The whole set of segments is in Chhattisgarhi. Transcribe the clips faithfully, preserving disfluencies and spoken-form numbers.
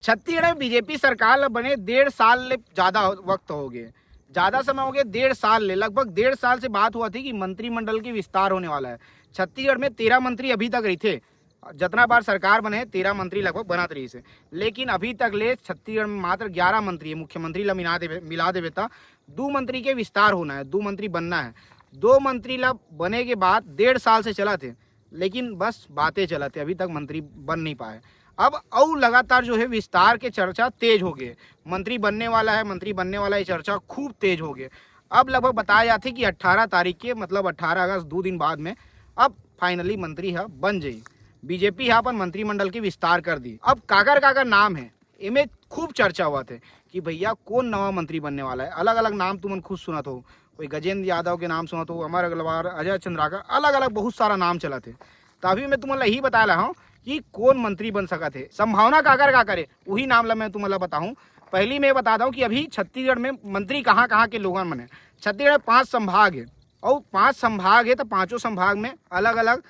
छत्तीसगढ़ में बीजेपी सरकार ल बने डेढ़ साल ले ज्यादा वक्त हो गए, ज्यादा समय हो गया, डेढ़ साल ले, लगभग डेढ़ साल से बात हुआ थी कि मंत्रिमंडल के विस्तार होने वाला है। छत्तीसगढ़ में तेरह मंत्री अभी तक रही थे, जितना बार सरकार बने, तेरह मंत्री लगभग बनत रहिस हे, लेकिन अभी तक ले छत्तीसगढ़ में मात्र ग्यारह मंत्री है। मुख्यमंत्री ला मिला देवे, मिला देवे त दू मंत्री के विस्तार होना है, दू मंत्री बनना है। दो मंत्री ला बने के बाद डेढ़ साल से चलत हे, लेकिन बस बातें चलत हे, अभी तक मंत्री बन नहीं पाए। अब अउ लगातार जो है विस्तार के चर्चा तेज हो गए, मंत्री बनने वाला है, मंत्री बनने वाला, ये चर्चा खूब तेज हो गए। अब लगभग बताया जाते कि अट्ठारह तारीख के, मतलब अट्ठारह अगस्त, दो दिन बाद में अब फाइनली मंत्री ह बन जाई। बीजेपी ह अपन मंत्रिमंडल के विस्तार कर दी। अब काकर काकर नाम है, एमे खूब चर्चा हुआ थे कि भैया कौन नवा मंत्री बनने वाला है। अलग अलग नाम तुमन खुद सुनत हो, कोई गजेंद्र यादव के नाम सुनत हो, अमर अग्रवाल, अजय चंद्राकर, अलग अलग बहुत सारा नाम चलत हे। तो अभी मैं तुमन ला यही बताए ला हूँ कि कौन मंत्री बन सकत हे, संभावना काकर काकर हे, वही नाम ला मैं तुमन ला बताऊँ। पहली मैं बता दूँ कि अभी छत्तीसगढ़ में मंत्री कहाँ कहाँ के लोगन मन हे। छत्तीसगढ़ में पांच संभाग है, और पांच संभाग है तो पांचों संभाग में अलग अलग,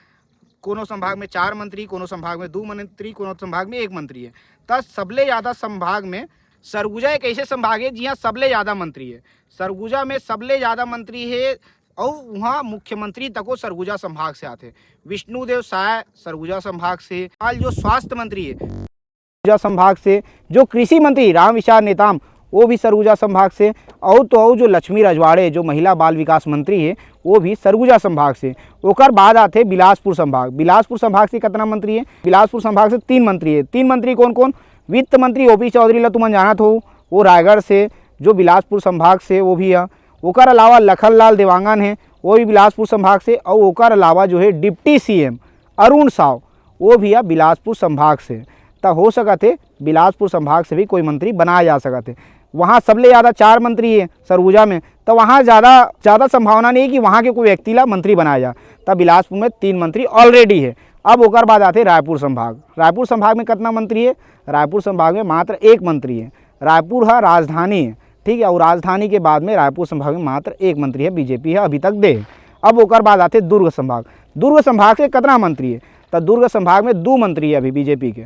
कोनो संभाग में चार मंत्री, कोनो संभाग में दो मंत्री, कोनो संभाग में एक मंत्री है। तो सबले ज्यादा संभाग में सरगुजा एक ऐसे संभाग है जिहाँ सबले ज्यादा मंत्री है। सरगुजा में सबले ज्यादा मंत्री है और वहाँ मुख्यमंत्री तको सरगुजा संभाग से आते। विष्णुदेव साय सरगुजा संभाग से, हाल जो स्वास्थ्य मंत्री है सरगुजा संभाग से, जो कृषि मंत्री रामविचार नेताम, वो भी सरगुजा संभाग से, और तो और जो लक्ष्मी रजवाड़े जो महिला बाल विकास मंत्री है, वो भी सरगुजा संभाग से। ओकर बाद आते बिलासपुर संभाग। बिलासपुर संभाग से कितना मंत्री है? बिलासपुर संभाग से तीन मंत्री है। तीन मंत्री कौन कौन? वित्त मंत्री ओपी चौधरी ला तुमन जानत हो, वो रायगढ़ से, जो बिलासपुर संभाग से वो भी है। ओकर अलावा लखन लाल देवांगन है, वो भी बिलासपुर संभाग से, और ओकर अलावा जो है डिप्टी सीएम अरुण साव, वो भी है बिलासपुर संभाग से। त हो सकत है बिलासपुर संभाग से भी कोई मंत्री बनाया जा सकत है। वहाँ सबले ज़्यादा चार मंत्री है सरगुजा में, तो वहाँ ज़्यादा ज़्यादा संभावना नहीं है कि वहाँ के कोई व्यक्ति ला मंत्री बनाया जा। तब बिलासपुर में तीन मंत्री ऑलरेडी है। अब ओकर बाद आते रायपुर संभाग। रायपुर संभाग में कितना मंत्री है? रायपुर संभाग में मात्र एक मंत्री है। रायपुर है राजधानी है, ठीक है, और राजधानी के बाद में रायपुर संभाग में मात्र एक मंत्री है, बीजेपी है अभी तक दे। अब ओकर बाद आते दुर्ग संभाग। दुर्ग संभाग से कितना मंत्री है? तो दुर्ग संभाग में दो मंत्री है अभी बीजेपी के।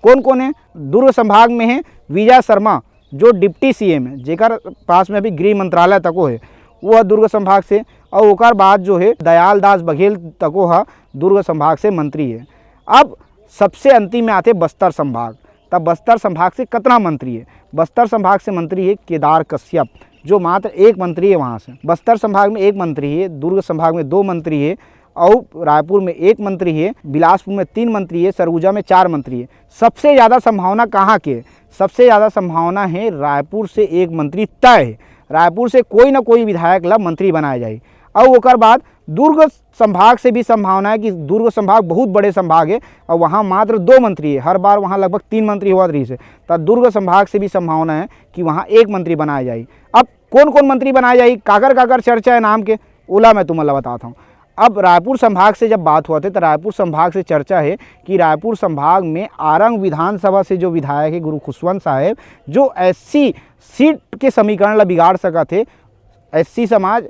कौन कौन है? दुर्ग संभाग में है विजय शर्मा, जो डिप्टी सीएम है, जेकर पास में अभी गृह मंत्रालय तको है, वो है दुर्ग संभाग से। और ओकर बाद जो है दयाल दास बघेल तको है दुर्ग संभाग से मंत्री है। अब सबसे अंतिम में आते बस्तर संभाग। तब बस्तर संभाग से कितना मंत्री है? बस्तर संभाग से मंत्री है केदार कश्यप, जो मात्र एक मंत्री है वहाँ से। बस्तर संभाग में एक मंत्री है, दुर्ग संभाग में दो मंत्री है, और रायपुर में एक मंत्री है, बिलासपुर में तीन मंत्री है, सरगुजा में चार मंत्री है। सबसे ज़्यादा संभावना कहाँ के है? सबसे ज़्यादा संभावना है रायपुर से एक मंत्री तय है। रायपुर से कोई ना कोई विधायक ला मंत्री बनाया जाए। और ओकर बाद दुर्ग संभाग से भी संभावना है कि दुर्ग संभाग बहुत बड़े संभाग है और वहाँ मात्र दो मंत्री है, हर बार वहाँ लगभग तीन मंत्री होवत रहिस है, तो दुर्ग संभाग से भी संभावना है कि वहाँ एक मंत्री बनाया जाए। अब कौन कौन मंत्री बनाया जाए, काकर काकर चर्चा है नाम के, ओला मैं तुमन ला बताता हूँ। अब रायपुर संभाग से जब बात होवत है तो रायपुर संभाग से चर्चा है कि रायपुर संभाग में आरंग विधानसभा से जो विधायक है गुरु खुशवंत साहेब, जो एससी सीट के समीकरण ला बिगाड़ सकत है, एससी समाज,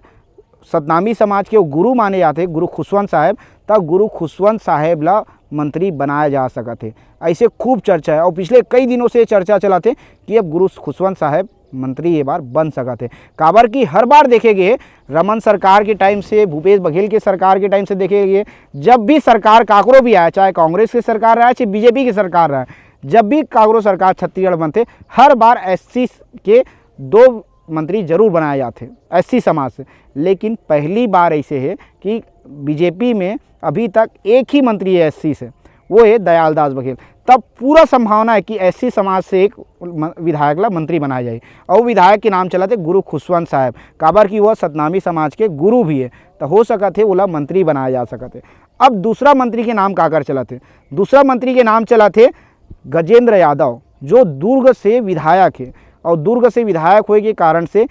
सतनामी समाज के वो गुरु माने जाते गुरु खुशवंत साहेब, त गुरु खुशवंत साहेब ला मंत्री बनाया जा सकत है। ऐसे खूब चर्चा है और पिछले कई दिनों से ये चर्चा चलत है कि अब गुरु खुशवंत साहेब मंत्री ये बार बन सकत है। काबर कि हर बार देखे गए, रमन सरकार के टाइम से, भूपेश बघेल के सरकार के टाइम से देखे गए, जब भी सरकार काकरो भी आए, चाहे कांग्रेस के सरकार रहे, चाहे बीजेपी की सरकार रहे, जब भी काकरो सरकार छत्तीसगढ़ बनते, हर बार एससी के दो मंत्री जरूर बनाए जाते एससी समाज से। लेकिन पहली बार ऐसे है कि बीजेपी में अभी तक एक ही मंत्री है एससी से, वो है दयाल दास बघेल। तब पूरा संभावना है कि एससी समाज से एक म-, विधायक ला मंत्री बनाया जाए। और विधायक के नाम चलत है गुरु खुशवंत साहेब, काबर कि वह सतनामी समाज के गुरु भी है, तो हो सकत है ओला मंत्री बनाया जा सकत है। अब दूसरा मंत्री के नाम काकर चलत है? दूसरा मंत्री के नाम चलत है गजेंद्र यादव, जो दुर्ग से विधायक है और दुर्ग से विधायक होए के कारण से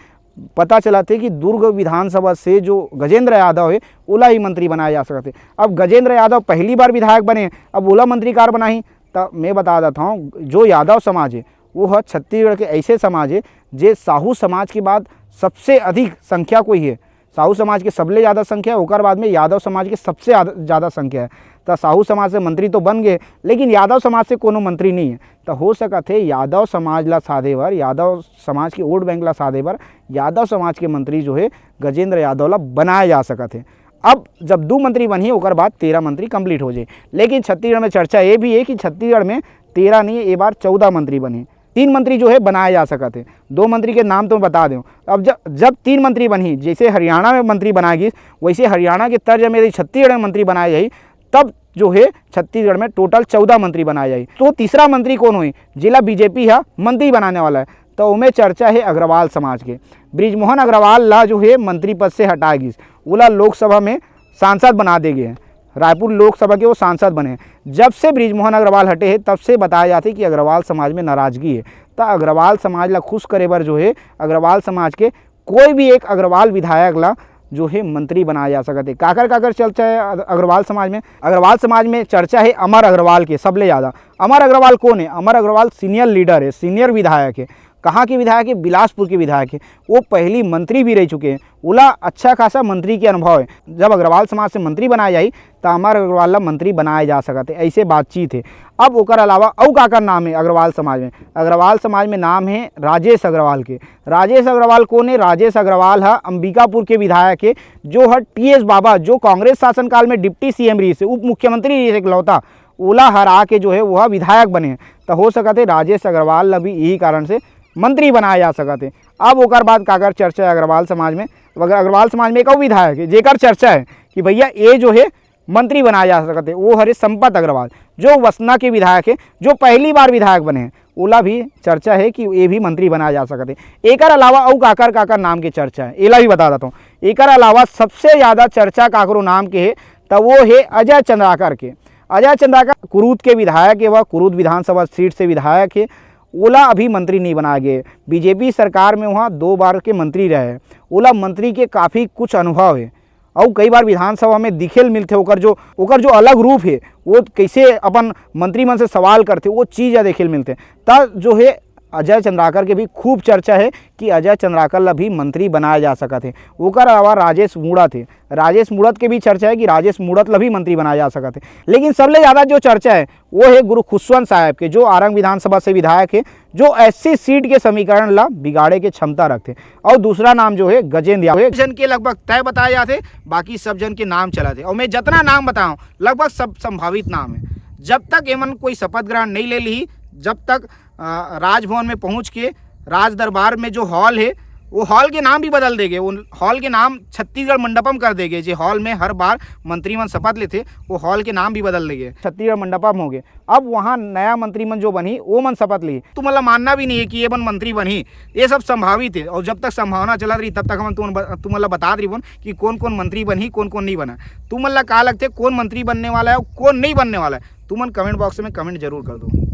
पता चलत है कि दुर्ग विधानसभा से जो गजेंद्र यादव है, ओला ही मंत्री बनाया जा सकत है। अब गजेंद्र यादव पहली बार विधायक बने, अब ओला मंत्री कार बनाही? त मैं बता देता हूँ, जो यादव समाज है, वो ह छत्तीसगढ़ के ऐसे समाज है, जे साहू समाज के बाद सबसे अधिक संख्या कोई है, साहू समाज के सबले ज्यादा संख्या, ओकर बाद में यादव समाज के सबसे ज्यादा, ज्यादा संख्या है। तो साहू समाज से मंत्री तो बन गए, लेकिन यादव समाज से कोनो मंत्री नहीं है। तो हो सकत है यादव समाज ला साधे बर, यादव समाज के वोट बैंक ला साधे बर यादव समाज के मंत्री जो है गजेंद्र यादव ला बनाया जा सकत है। अब जब दो मंत्री बनही, ओकर बाद तेरह मंत्री कंप्लीट हो जाए। लेकिन छत्तीसगढ़ में चर्चा ये भी है कि छत्तीसगढ़ में तेरह नहीं, ये बार चौदह मंत्री बने। तीन मंत्री जो है बनाए जा सकत है। दो मंत्री के नाम तो बता दें। अब जब जब तीन मंत्री बनही, जैसे हरियाणा में मंत्री बनाए गई, वैसे हरियाणा के तर्ज में यदि छत्तीसगढ़ में मंत्री बनाए जाही, तब जो है छत्तीसगढ़ में टोटल चौदह मंत्री बनाए जाही। तो तीसरा मंत्री कौन होही, जिला बीजेपी हा मंत्री बनाने वाला है? तो ओमे चर्चा है अग्रवाल समाज के। बृजमोहन अग्रवाल ला जो है मंत्री पद से हटाए गिस, ओला लोकसभा में सांसद बना दे गए हैं। रायपुर लोकसभा के वो सांसद बने हैं। जब से बृजमोहन अग्रवाल हटे हैं, तब से बताया जाते कि अग्रवाल समाज में नाराजगी है। तो अग्रवाल समाज ला खुश करे बर जो है अग्रवाल समाज के कोई भी एक अग्रवाल विधायक ला जो है मंत्री बनाया जा सकत है। काकर काकर चर्चा है अग्रवाल समाज में? अग्रवाल समाज में चर्चा है अमर अग्रवाल के सबले ज्यादा। अमर अग्रवाल कौन है? अमर अग्रवाल सीनियर लीडर है, सीनियर विधायक है। कहाँ के विधायक है? बिलासपुर के विधायक है। वो पहली मंत्री भी रह चुके हैं। ओला अच्छा खासा मंत्री के अनुभव है। जब अग्रवाल समाज से मंत्री बनाया जाही, तो अमर अग्रवाल ला मंत्री बनाया जा सकत है, ऐसे बातचीत है। अब ओकर अलावा अउ काकर नाम है अग्रवाल समाज में? अग्रवाल समाज में नाम है राजेश अग्रवाल के। राजेश अग्रवाल कौन है? राजेश अग्रवाल हा अंबिकापुर के विधायक है, जो हर टीएस बाबा, जो कांग्रेस शासनकाल में डिप्टी सीएम रहिस हे, उप मुख्यमंत्री रहिस हे इकलौता, ओला हरा के जो है वह विधायक बने। तो हो सकत है राजेश अग्रवाल ला भी यही कारण से मंत्री बनाया जा सकत है। अब ओकर बाद काकर चर्चा है अग्रवाल समाज में? अगर अग्रवाल समाज में एक अउ विधायक है जेकर चर्चा है कि भैया ये जो है मंत्री बनाया जा सकत है, वो हरे संपत अग्रवाल, जो वसना के विधायक है, जो पहली बार विधायक बने हैं। ओला भी चर्चा है कि ये भी मंत्री बनाया जा सकत है। एकर अलावा अउ काकर काकर नाम के चर्चा है, एला भी बता देता हूँ। एकर अलावा सबसे ज्यादा चर्चा काकरो नाम के है, तो वो है अजय चंद्राकर के। अजय चंद्राकर कुरूद के विधायक है, वह कुरूद विधानसभा सीट से विधायक है। ओला अभी मंत्री नहीं बनाया गया। बीजेपी सरकार में वहाँ दो बार के मंत्री रहे हैं। ओला मंत्री के काफ़ी कुछ अनुभव है। अउ कई बार विधानसभा में दिखेल मिलथे, ओकर जो ओकर जो अलग रूप है, वो कैसे अपन मंत्री मन से सवाल करथे, वो चीज़ ह देखेल मिलथे। त जो है अजय चंद्राकर के भी खूब चर्चा है कि अजय चंद्राकर ला भी मंत्री बनाया जा सकत है। ओकर अलावा राजेश मूणत है, राजेश मूणत के भी चर्चा है कि राजेश मूणत ला भी मंत्री बनाया जा सकत है। लेकिन सबले ज़्यादा जो चर्चा है वो है गुरु खुशवंत साहब के, जो आरंग विधानसभा से विधायक है, जो एससी सीट के समीकरण ला बिगाड़े के क्षमता रखथे। और दूसरा नाम जो है गजेंद्र यादव है। जन के लगभग तय बताया जाथे, बाकी सब जन के नाम चलत हे। और मैं जितना नाम बताऊं, लगभग सब संभावित नाम है। जब तक एमन कोई शपथ ग्रहण नहीं ले ली, जब तक अ, राजभवन में पहुंच के राज दरबार में जो हॉल है, वो हॉल के नाम भी बदल देंगे। वो हॉल के नाम छत्तीसगढ़ मंडपम कर देंगे। जे हॉल में हर बार मंत्री मन शपथ लेथे, वो हॉल के नाम भी बदल देंगे, छत्तीसगढ़ मंडपम हो गए। अब वहाँ नया मंत्री मन जो बनी, वो मन शपथ ली। तुमन ला मानना भी नहीं है कि ये मन मंत्री बनही, ये सब संभावित है। और जब तक संभावना चलत रही, तब तक हम तुमन ब-, तुमन ला बतात रहिबोन कि कौन कौन मंत्री बनही, कौन कौन नहीं बना। तुमन ला का लगथे, कौन मंत्री बनने वाला है और कौन नहीं बनने वाला है, तुमन कमेंट बॉक्स में कमेंट जरूर कर दो।